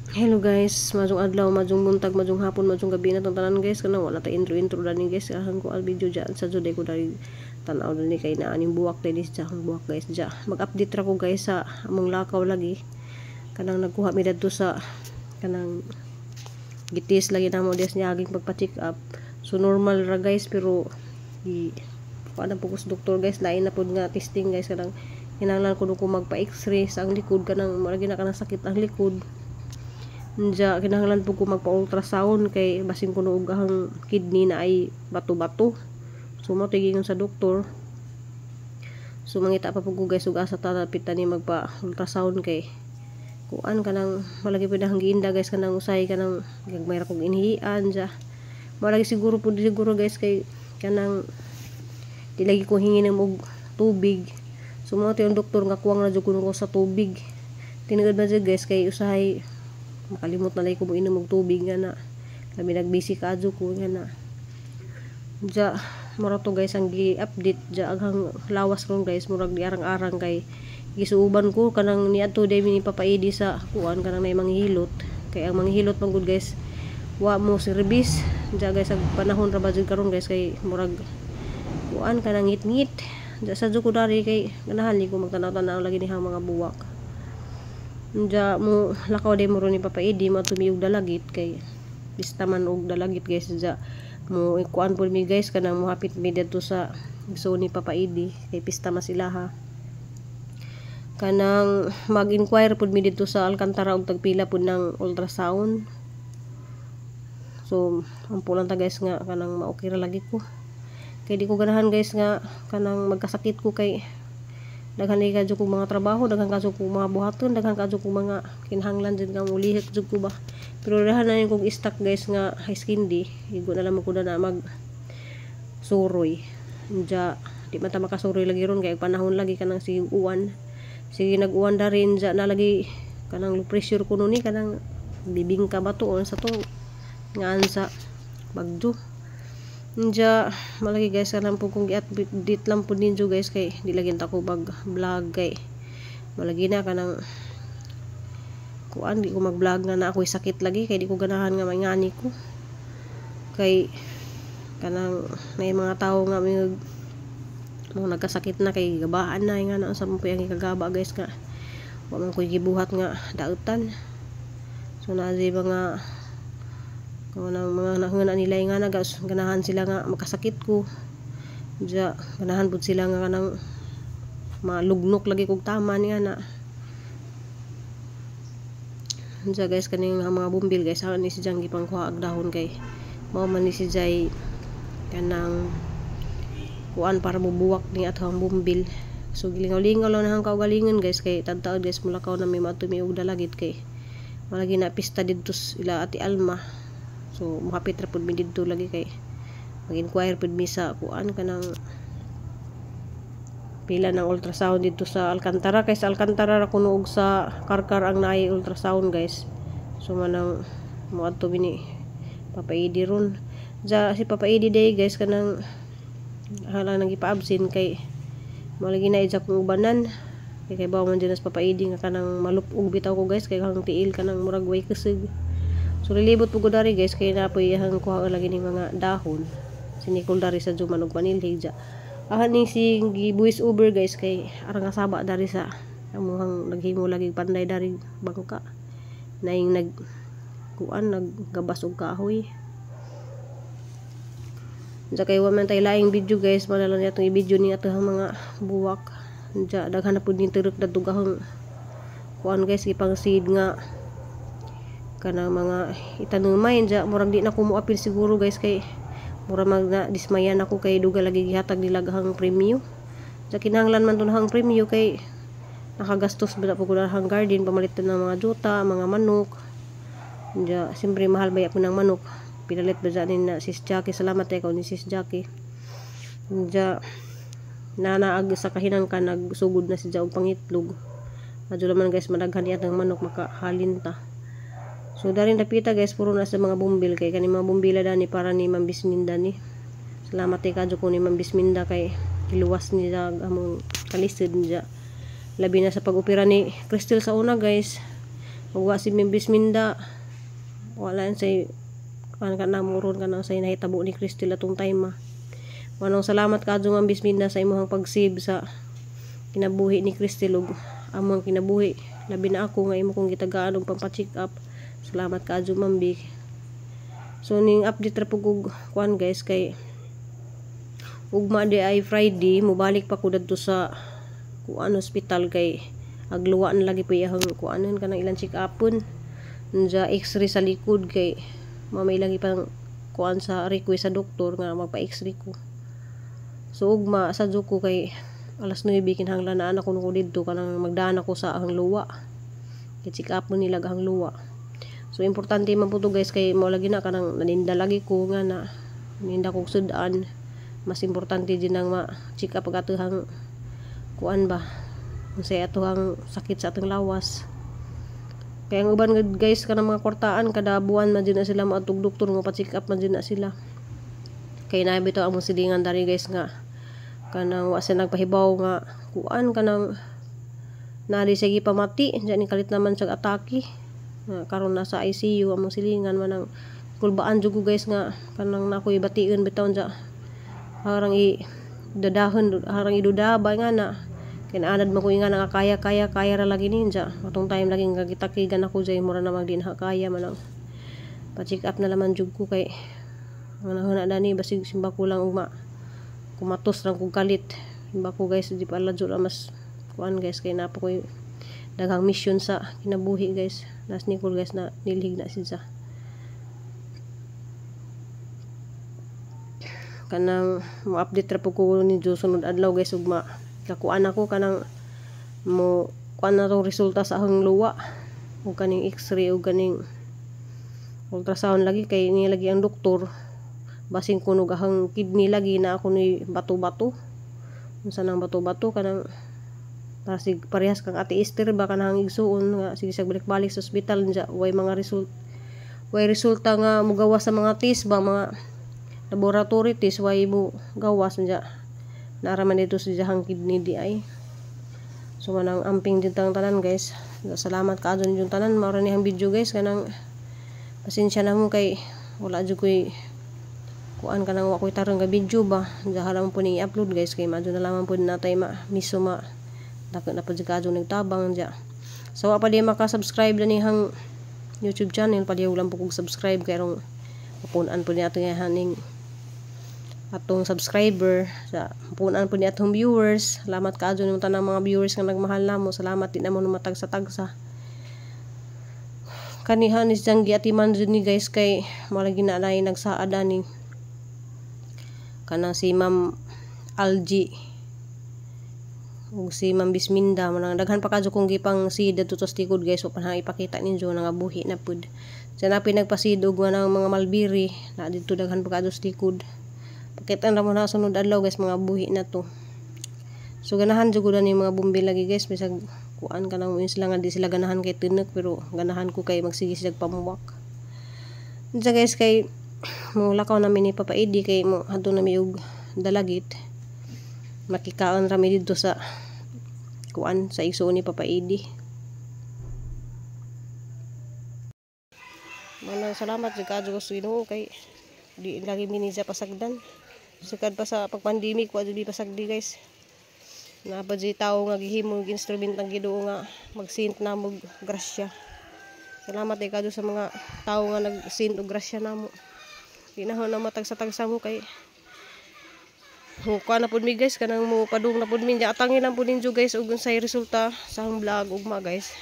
Hello guys, maayong adlaw, maayong buntag, maayong hapon, maayong gabi na tong tanan, guys. Kanang wala ta intro intro dani, guys. Ahang ko al video dyan sa juday ko dali tan-aw dani kay naa ning buwak dani sa akong buwak, guys. Dya mag-update ra ko, guys, sa among lakaw lagi. Kanang nagkuha mi dadto sa kanang gitis lagi namo des niya aging pagpa-check up. So normal ra, guys, pero di kuan na po ko sa doktor, guys, lain na pud nga testing, guys. Kanang kinahanglan ko ko magpa x-ray sa ang likod, kanang murag na kanang sakit ang likod. Nya kinahanglan po ko magpa-ultrasound kay basin kuno og ang kidney na ay bato-bato. So mao to giingon sa doktor. So mangita pa po ko, guys, ug asa ta dapit ni magpa-ultrasound kay kuan kanang malagi pud ang giinda, guys, kanang usay kanang gagmay ra kog inhian ja. Malagi siguro pud siguro, guys, kay kanang di lagi ko hingi og tubig. So mao to yung doktor nga kuwang na jud kuno ko sa tubig. Tinuod ba jud, guys, kay usahay makalimot na lang ko moinom og tubig nga na labi nagbusy kaadyo ko nga na. Ja mura to, guys, ang gi-update. Ja aghang lawas ron, guys, murag di arang-arang kay gisuuban ko kanang niadto day ni Papa Edi sa kuan kanang nay manghihilot, kay ang manghihilot man gud, guys, wa mo service. Ja guys, ag panahon ra ba jud karon, guys, kay murag kuan kanang ngit-ngit. Ja sa ko dari kay ganahan ni ko magtanaw-tanaw lagi nihang mga buwak. Diya mo lakaw day mo ron ni Papa Edi, mo tumi og Dalagit kay pista man og Dalagit, guys. Diya mo kuan pud mi, guys, kanang mohapit mi didto sa gusto ni Papa Edi kay pista man sila ha. Kanang mag-inquire pud mi didto sa Alcantara og tagpila pud ng ultrasound. So ampo lang ta, guys, nga kanang ma-okay ra lagi ko kay di ko ganahan, guys, nga kanang magkasakit ko kay daghan kaayo kong mga trabaho, daghan kaayo kong mga buhaton, daghan kaayo kong mga kinahanglan jud nga mulihok jud ko ba. Pero daghan na kong stock, guys, nga ice candy. Igo na lang ko na mag suroy. Diya di man ta makasuroy lagi ron kay panahon lagi kanang sige uwan. Sige nag-uwan da rin diya na lagi kanang low pressure kuno ni kanang bibingka ba to sa to ngaan sa bagyo. Diya malagi, guys, kanang po kung gi-update lang po ninyo, guys, kay di lagi ta ko mag vlog kay malagi na kanang kuan, di ko mag vlog nga na ako'y sakit lagi kay di ko ganahan nga mangani ko kay kanang may mga tao nga may mga nagkasakit na kay gabaan na nga na sa mo ang ikagaba, guys, nga wa man ko'y gibuhat nga dautan. So naa mga kung mga nahuna nila nga nagas ganahan sila nga makasakit ko. Diya ganahan pud sila nga kanang malugnok lagi kog tama nga na. Diya, guys, kaning mga bumbil, guys, ni si Jang gipangkuha og dahon kay mao man ni si Jay kanang kuan para mubuwak ni atong bumbil. So gilingaw-lingaw lang nahang kaugalingon, guys, kay tadtaod, guys, mulakaw na mi maadto mi og Dalagit kay malagi na pista didto ila Ate Alma. So mohapit ra pud mi didto lagi kay mag-inquire pud mi sa kuan kanang pila ng ultrasound didto sa Alcantara, kay sa Alcantara ra kuno og sa Karkar ang naay ultrasound, guys. So manang moadto mi ni Papa Edi ron. Ja si Papa Edi day, guys, kanang halang nang gipa-absent kay malagi na ija kong ubanan kay kay bawo man dyan sa Papa Edi nga kanang malupog bitaw ko, guys, kay kang tiil kanang murag way kusog. So lilibot po ko dari, guys, kay na po iyang kuha lagi ning mga dahon. Si Nicole dari sa Juman og panilhig. Ja ahan ning si gibuwis over, guys, kay arang kasaba dari sa amuhang naghimo lagi panday dari bangka naing nag kuan naggabas og kahoy. Diya kay wa man tay laing video, guys, mao na lang atong i-video ni atong mga buwak. Diya daghan na pud ning turok dadto gahong kuan, guys, gipang seed nga kanang mga itanumay. Diya murag di na ko moapil siguro, guys, kay mura mag na dismayan ako kay duga lagi gihatag nila gahang premyo. Diya kinahanglan man to nahang premyo kay nakagastos ba po ko nahang garden pamalitan ng mga juta, mga manok. Diya siyempre mahal baya po ng manok, pinalit ba dyan ni na Sis Jackie. Salamat ikaw ni Sis Jackie. Diya nanaag sa kahinangkan nagsugod na si og pangitlog. Adyo naman, guys, madaghan yata ng manok, makahalin ta. So darin dapita, guys, puro na sa mga bumbil kay kani mga bumbila dani para ni Ma'am Bisminda ni. Salamat kay kadyo ko ni Ma'am Bisminda kay giluwas niya among kalisod niya. Labi na sa pag-opera ni Crystal sa una, guys. Ug wa si Ma'am Bisminda, wala yan say kuan ka na muron ka na say nahitabo ni Cristel atong time ah. Manong salamat kaadto, Ma'am Bisminda, sa imong pag-save sa kinabuhi ni Cristel ug among kinabuhi, labi na ako nga imo kong gitagaan og pampa-check up. Salamat kaadto, Ma'am B. So ning update ra pug og kuan, guys, kay ugma di ay Friday mobalik pa ko dadto sa kuan, hospital, kay agluwa na lagi po iyahang kuanon kanang ilang check upon sa X-ray sa likod, kay mamay lagi pang kuan sa request sa doktor nga magpa X-ray ko. So ugma sa ko kay alas 9 kinahanglan na anak ko didto kanang magdaan ako sa ahang luwa kay check up mo nila ahang luwa. So importante man po to, guys, kay mo lagi na kanang naninda lagi ko nga na ninda kog sudan. Mas importante din ang ma check up ag atuhang kuan ba, unsay atuhang sakit sa atong lawas, kaya ang uban, guys, kanang mga kwartaan, kada buwan man jud na sila moadtog doktor, mo pa-check up man jud na sila. Kay naa bitaw among silingan dari, guys, nga kanang wa siya nagpahibaw nga kuan, kanang naa di siya gipamati diyan, ni kalit naman sa atake nga karon nasa ICU among silingan. Manang kulbaan jud ko, guys, nga kanang nakoy bation bitaw dya, harang i dadahon, harang iduda ba nga na kay naanad man ko nga nga kaya kaya kaya ra lagi ninja. Atong time lagi nga gitakigan ako dyan, mura na di na kaya man ang pa-check up na laman jud ko, kay mga na dani basig simba ko lang ugma kumatos lang kog kalit. Simba ko, guys, di pala jud mas kuan, guys, kay naa pa koy daghang mission sa kinabuhi, guys. Nas Nicole, guys, na nilhig na siya. Kanang mo-update ra po ko ninyo sunod adlaw, guys, ug ma kakuan ako kanang mo kuan na tong resulta sa akong luwa ug kaning X-ray ug kaning ultrasound lagi, kay niya lagi ang doktor basin kuno ahang kidney lagi na ako ni bato-bato. Unsa nang bato-bato, kanang para sig parehas kang Ate Esther ba, kanang igsuon nga sige siya balik-balik sa ospital niya, way mga result, way resulta nga mugawas sa mga test ba, mga laboratory test, way mo gawas niya. Naraman dito sa iyang kidney di ay. So manang amping din tang tanan, guys. Salamat kaadto ninyong tanan. Mao ra ni ang video, guys. Kanang pasensya na mo kay wala jud koy kuan, kanang wa koy tarong nga video ba. Diha lang po ni i-upload, guys, kay madyo na lamang po natay ma miso ma dako na po jud kaadto nagtabang diya. So wa pa di maka-subscribe na nihang YouTube channel, palihog lang po kog subscribe kay rong mapunan po ni ato nga haning atong subscriber sa punan po ni atong viewers. Salamat kaadto nimo tanang mga viewers nga nagmahal namo. Salamat din namo matag sa tagsa. Kanihan ni siyang giatiman jud ni, guys, kay malagi na nay nagsaad ani kanang si Ma'am Algie ug si Ma'am Bisminda. Manang daghan pa kadto kong gipang seed dadto sa tikod, guys, wa pa na ipakita ninyo, nga buhi na pud. Sa napi nagpaseed og ng mga mulberry na didto, daghan pa kadto sa tikod. Pakita na mo na sunod adlaw, guys, mga buhi na to. So ganahan jud ko ni mga bumbi lagi, guys, bisag kuan kanang mo sila nga di sila ganahan kay tinek, pero ganahan ko kay magsige sila pamuwak. Unsa, guys, kay mo lakaw namin ni Papa Eddie, kay mo adto nami og Dalagit. Makikaon rami didto sa kuan, sa igsuon ni Papa Eddie. Manang salamat jud kaadto sa Ginoo kay di lagi mi niya pasagdan. Sukad pa sa pag-pandemic, wa jud mi pasagdi, guys. Naa pa jud tawo nga gihimo og instrument ang Ginoo nga mag-send na mo grasya. Salamat kay kadto sa mga tawo nga nag-send og grasya namo. Di na na matagsa-tagsa mo kay kuan na pud mi, guys, kanang mo padung na pud mi. Atangin lang pud ninyo, guys, og unsay resulta sa akong vlog ugma, guys.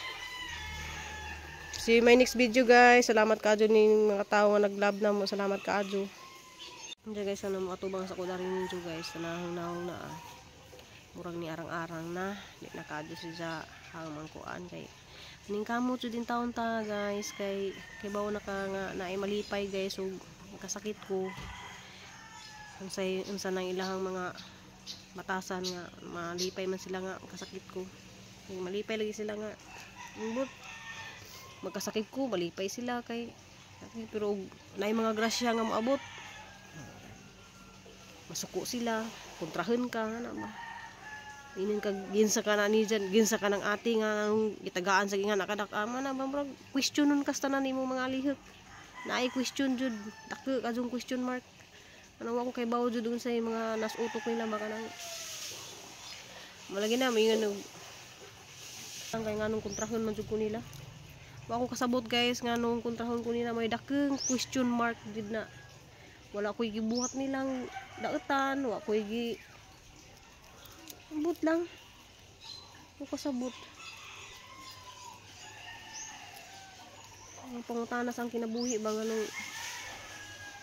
See you my next video, guys. Salamat kaadto ning mga tawo nga nag-love na mo. Salamat kaadto. Hindi, guys, ano mo atubang sa kudari ninyo, guys. Tanahong naong na ah. Murag ni arang-arang na. Di na kaadto siya hang mangkuan kay ning kamot jud din taon ta, guys, kay bawo na ka nga naay malipay, guys, ug kasakit ko unsay unsa nang ilahang mga batasan nga malipay man sila nga kasakit ko. Kay malipay lagi sila nga ambot magkasakit ko, malipay sila kay pero og naay mga grasya nga moabot, masuko sila, kontrahen ka ana ba. Inin kag ginsa ka na ni dyan, ginsa ka ng ate nga nung gitagaan sa gingan nakadak ama na ba, murag question nun kasta na nimo mga lihok. Naay question jud, dako ka jud question mark. Ano wa ko kay bawo jud dun sa mga nas utok nila baka nang malagi na may og ang kay nganong kontrahon man jud ko nila. Wa ko kasabot, guys, nganong kontrahon ko nila, may dakeng question mark jud na. Wala ko'y gibuhat nilang daetan, wa ko'y gi Ambot lang. Wa kasabot. Ang pangutana sa ang kinabuhi ba nganong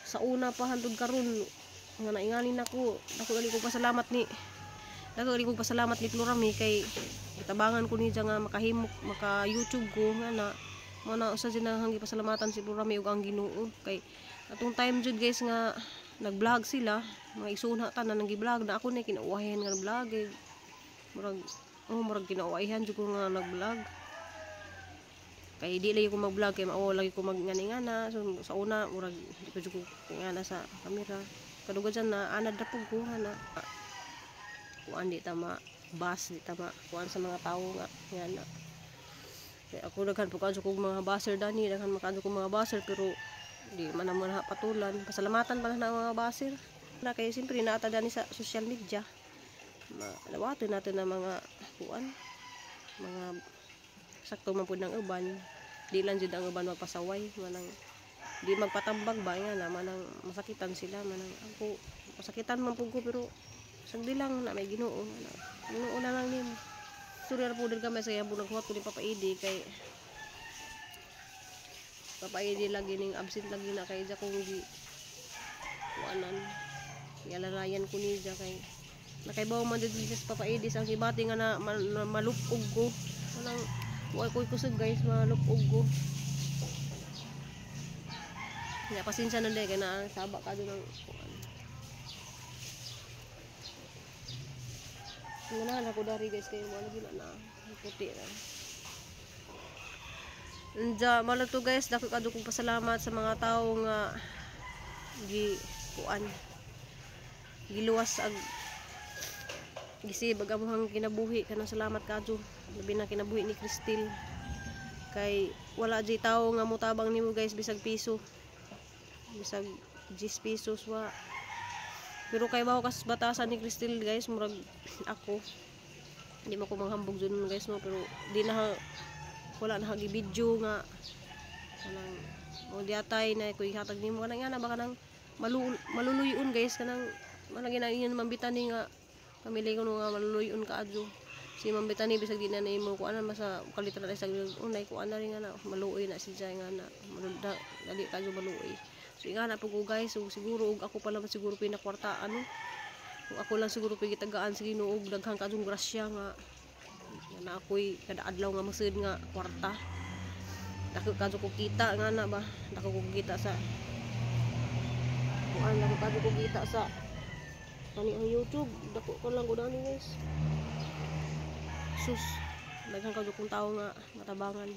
sa una pa hantod karon nga nainganin ako, dako gali ko pasalamat ni Florami kay gitabangan ko niya nga makahimok maka YouTube ko nga na mo na usa jud nang gipasalamatan si Florami ug ang Ginoo. Kay atong time jud, guys, nga nag-vlog sila mga igsuon tanan nang gi-vlog na ako ni kinauwahan nga vlog eh. Murag oh, murag kinauwahan jud ko nga nag-vlog kay di lagi ko mag-vlog kay mao lagi ko mag-ngani-ngana. So sa una murag di pa jud ko ngana sa kamera. Kadugad dyan na anad na pug ko na kuan, di tama bus, di tama kuan sa mga tawo nga ngana. Kay ako daghan po kadyo kog mga basher dani, daghan makadyo kog mga basher, pero di man naman patulan. Pasalamatan pa na mga basher na kay siyempre naata dani sa social media, malawaton natin na mga kuan, mga sakto man pud ng uban. Di lang jud ang uban magpasaway, manang di magpatambag ba nga na manang masakitan sila. Manang ako masakitan man pud ko, pero sagdi lang na may Ginoo na, Ginoo na lang nimo. Surya po din kami sa iyang naghuwat ko ni Papa Edi kay Papa Edi lagi ning absent lagi na kay ja kong gi kuanan, yalalayan ko niya kay nakaibaw man jud si Papa Edi sa kibati nga na, na malupog ko. Walang wa ko'y kusog, guys, malupog ko. Nga pasensya na din kay na saba ka doon ng kuan. Nganahan ako dari, guys, kay wala gina na puti na. Anja, malo to, guys, dako kadto kong pasalamat sa mga tao nga gi kuan, giluwas ag gisib ag amuhang kinabuhi. Kanang salamat kadto labi na kinabuhi ni Cristel kay wala jay tawo nga motabang nimo, guys, bisag piso, bisag 10 pesos wa. Pero kay bawo kas batasan ni Cristel, guys, murag ako hindi mo ko manghambog dun, guys, no, pero di na wala na hagi video nga kanang mo diatay na ko ihatag nimo kanang nga na baka nang maluluyon, guys, kanang malagi na inyon mambitan ni nga pamilya ko nga maluluyon ka adyo si mambitani bisag di na nimo kuan masa kalitra sa unay kuan na rin nga na maluoy na si Jay nga na malunda dali kadyo maluoy. So ingana po ko, guys. So siguro og ako pa naman siguro pinakwarta ano kung ako lang siguro pigitagaan sa Ginoo og daghang kadyong grasya nga nga na ako'y kada adlaw nga masud nga kwarta. Dako kadyo ko kita nga na ba, dako ko kita sa kuan, dako kadyo ko kita sa kani ang YouTube. Dako ko lang gud ani, guys. Sus, daghan kadyo kong tawo nga matabangan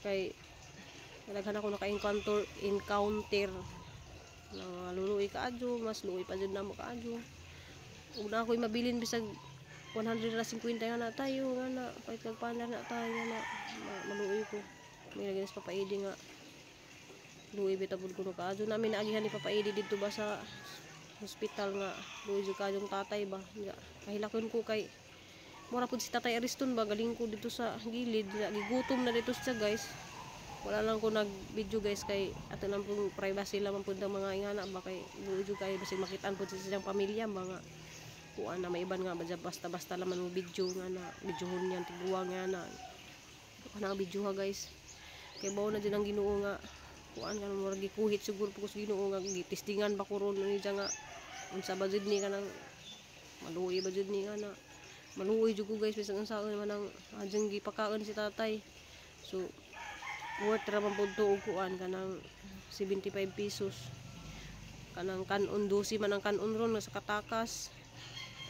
kay daghan ako naka-encounter encounter na mga luluoy kaadyo, mas luoy pa jud namo kaadyo. Ug na ako'y mabilin bisag 150 nga na tayo nga na kahit kag panar na tayo nga na maluoy ko. May lagi sa Papa Edi nga luoy bitaw pud kuno kaadyo. Namin naagihan ni Papa Edi didto ba sa hospital nga luoy jud kaadyong tatay ba. Nga kahilakon ko kay mura pud si Tatay Ariston ba, galing ko dito sa gilid. Nga, gigutom na dito siya, guys. Wala lang ko nag video, guys, kay ato lang pong privacy lamang pud ang mga ingana ba kay luoy jud kay basig makitaan pud sa silang pamilya mga kuan na may iban nga basta basta laman mo video nga na videohon niyan tiguwa nga na kana video ha, guys. Kay bawo na din ang Ginoo nga kuan nga murag gikuhit siguro po sa Ginoo nga gitistingan ba ko ron ni nga unsa ba jud ni kanang maluoy ba jud ni nga na maluoy jud ko, guys, bisan unsaon man ang adyong gipakaon si tatay. So worth ra man pud to og kuan kanang 75 pesos kanang kanon 12 man ang kanon ron sa katakas,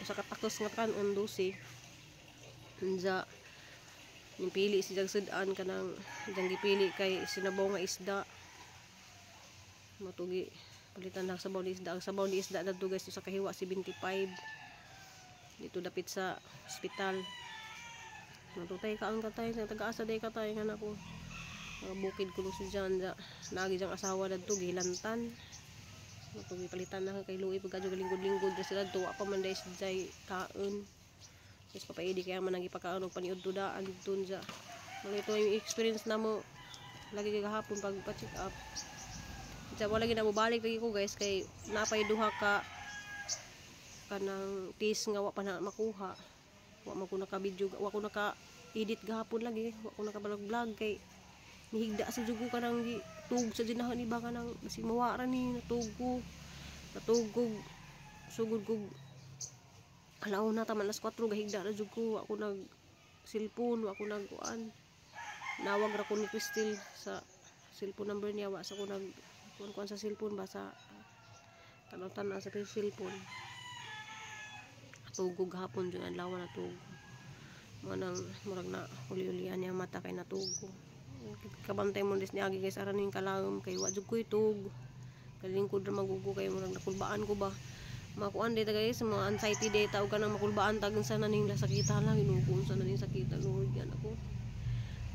sa katakos nga kanon 12. Unja yung pili si Jag sudan kanang jang gipili kay sinabaw nga isda, matugi palitan lang sabaw ni isda. Ang sabaw ni isda dadto, guys, sa kahiwa 75. Dito dapit sa ospital. Natutay ka ang katay sa taga-asa day katay nga nako. Mga bukid ko si Jan ja. Nagi diyang asawa dadto gihilantan. Matugi palitan na kay Louie pagka lingkod-lingkod ra sila dto, wa pa man day si Jai kaon. Tapos papaidi kaya man ang ipakaon og paniud to daan dito ja. Mga ito yung experience namo lagi kagahapon pag pa-check up. Diya wala lagi na mobalik lagi ko, guys, kay napay duha ka kanang test nga wa pa na makuha. Wa man ko naka-video, wa ko naka edit gahapon lagi, wa ko naka vlog kay nihigda sa jugo kanang gi tug sa dinahan ni ba kanang basig mawa ra ni natug ko. Natug sugod ko alauna ta man, alas 4 gahigda ra jud ko. Wa ko nag cellphone, wa ko nag kuan. Nawag ra ko ni Cristel sa cellphone number niya, wa sa ko nag kuan kuan sa cellphone ba sa tanaw-tanaw sa cellphone. Natugog hapon jud adlaw, natug mo nang murag na uli-ulian niya mata kay natugo. Kabantay mo dis niagi, guys, aran ning kalawom kay wa jud koy tug kalingkod ra magugo kay murag nakulbaan ko ba. Makuan data, guys, mga anxiety data og kanang makulbaan tag sa naning sakita lang. Ginoo ko, unsa na ning sakita, Lord? Yan ako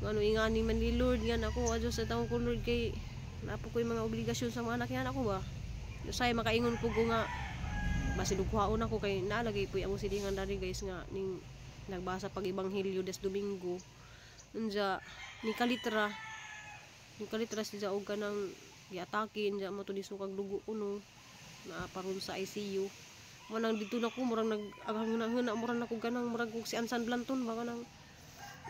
ngano ingani man ni Lord? Yan ako adyo sa taong ko, Lord, kay napo ko yung mga obligasyon sa mga anak yan ako ba. Usay makaingon ko nga basin kuhaon ako kay nalagay po among silingan dari, guys, nga ning nagbasa pag ebanghelyo des Domingo. Unja ni kalitra siya og kanang giatake unja mo to ni sukag dugo kuno na paron sa ICU mo. Nang dito na ko murang nag aghang-huna murang nako ganang murag kog si Ansan Blanton ba kanang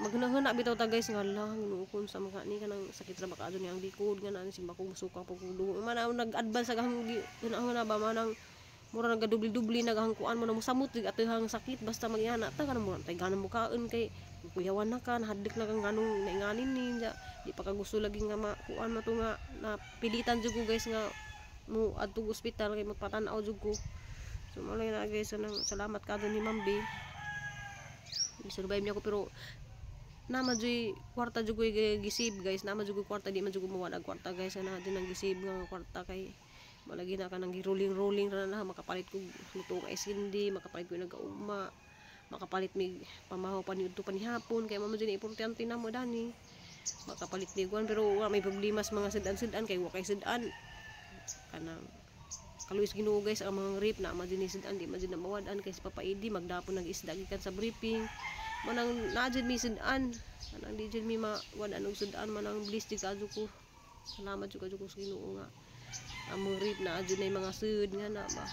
maghunahuna bitaw ta, guys, nga lang Ginoo kun sa mga ni kanang sakit ra ba kaadto ni ang likod nga naan simba ko musuka pag dugo man nag-advance aghang hunahuna ba manang mura nagadubli-dubli nagahangkuan mo na musamot dig atehang sakit basta magyana ta kanang mura tay ganang mukaon kay kuyawan na ka, nahadlok na kang ganong nainganin ni di pa ka gusto lagi nga makuan mo to nga napilitan jud ko, guys, nga mo adto ospital kay magpatan-aw jud ko. So malay na, guys. So, nang salamat ka ni Ma'am B, gisurvive niya ko, pero nama juy kwarta jud ko gisave, guys. Nama jud ko kwarta, di man jud ko mawala kwarta, guys. Na din ang gisave nga kwarta kay malagi na ka nang rolling rolling ra na makapalit ko luto nga isindi, makapalit ko nagaugma, makapalit mig pamahaw pa ni udto pa ni hapon kay mamo jud importante na mo dani makapalit ni kuan. Pero wa may problema sa mga sudan-sudan kay wa kay sudan kanang kaluis Ginoo, guys. Ang mga rip na ma ni sudan, di man jud na mawad-an kay si Papa Idi magdapon nag isda gikan sa briefing manang naa jud mi sudan kanang di jud mi mawad-an og sudan. Manang bless jud kadto ko, salamat jud kadto ko sa Ginoo nga among rip na jud na mga sud nga na ba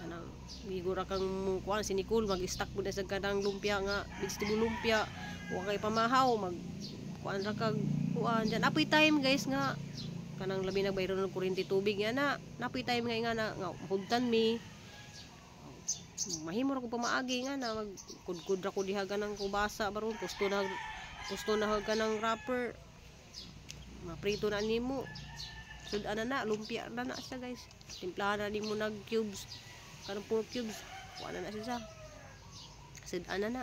kanang migura kang mo kuan. Si Nicole mag-stock mo na sa kanang lumpia nga vegetable lumpia, wa kay pamahaw, mag kuan ra kag kuan diyan. Apoy time, guys, nga kanang labi nagbayro ng kuryente, tubig nga na napoy time nga na nga mahugtan mi, mahimo ra ko pamaagi nga na magkudkod ra ko diha ganang kubasa baron gusto na ganang wrapper, maprito na nimo, sudan na na, lumpia na na siya, guys. Timplahan na nimo nag cubes kanang pork cubes, kuha na na siya, sudan na na.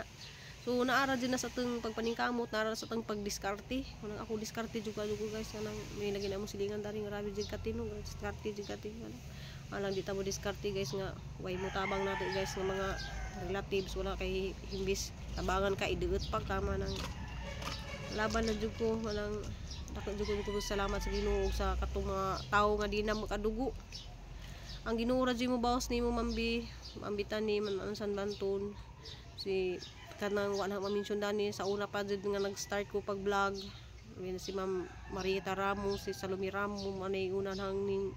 So naara din na sa atong pagpaningkamot, naara sa atong pagdiskarte. Kanang ako diskarte jud ko, guys, kanang may lagi na mo silingan dari nga grabe jud katino, diskarte jud katino. Alang di ta mo diskarte, guys, nga way mo tabang nato, guys, nga mga relatives wala kay himbis tabangan ka iduot pa ka manang laban na jud ko. Manang dako jud ko salamat sa Ginoo sa katong mga tawo nga di na makadugo. Ang Ginoo ra jud mo bawas nimo, mambi mambitan ni man San Banton si kanang wa na ma-mention dani sa una pa jud nga nag-start ko pag vlog. Si Ma'am Marieta Ramos, si Salome Ramos manay una nang ning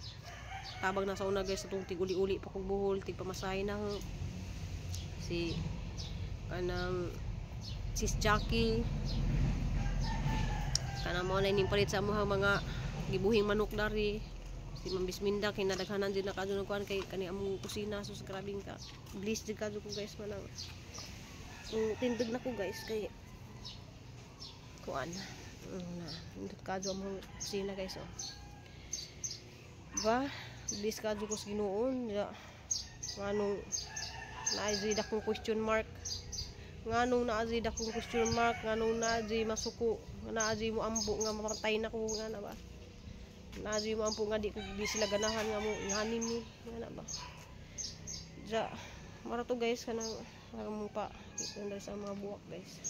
tabang na sa una, guys, atong tig-uli-uli pa kog buhol, tig pamasahe na si kanang sis Jackie kanang mo na ning palit sa amuha mga gibuhing manok dari. Si Ma'am Bisminda kay nadaghanan jud na kadto kuan kay kani among kusina. Sus, grabing ka bliss jud kadto ko, guys. Manang tindog na ko, guys, kay kuan na nindot kadto among kusina, guys. Oh ba, bliss kadto ko sa Ginoo ya. Nganong naay dakong question mark, nganong naa dakong question mark, nganong naa masuko, naa mo ambo nga mamatay na ko nga na ba, naa mo ampo nga di ko di sila ganahan nga mo nganim ni nga na ba ja. Mara to, guys, kanang mo pa kita sa mga buwak, guys.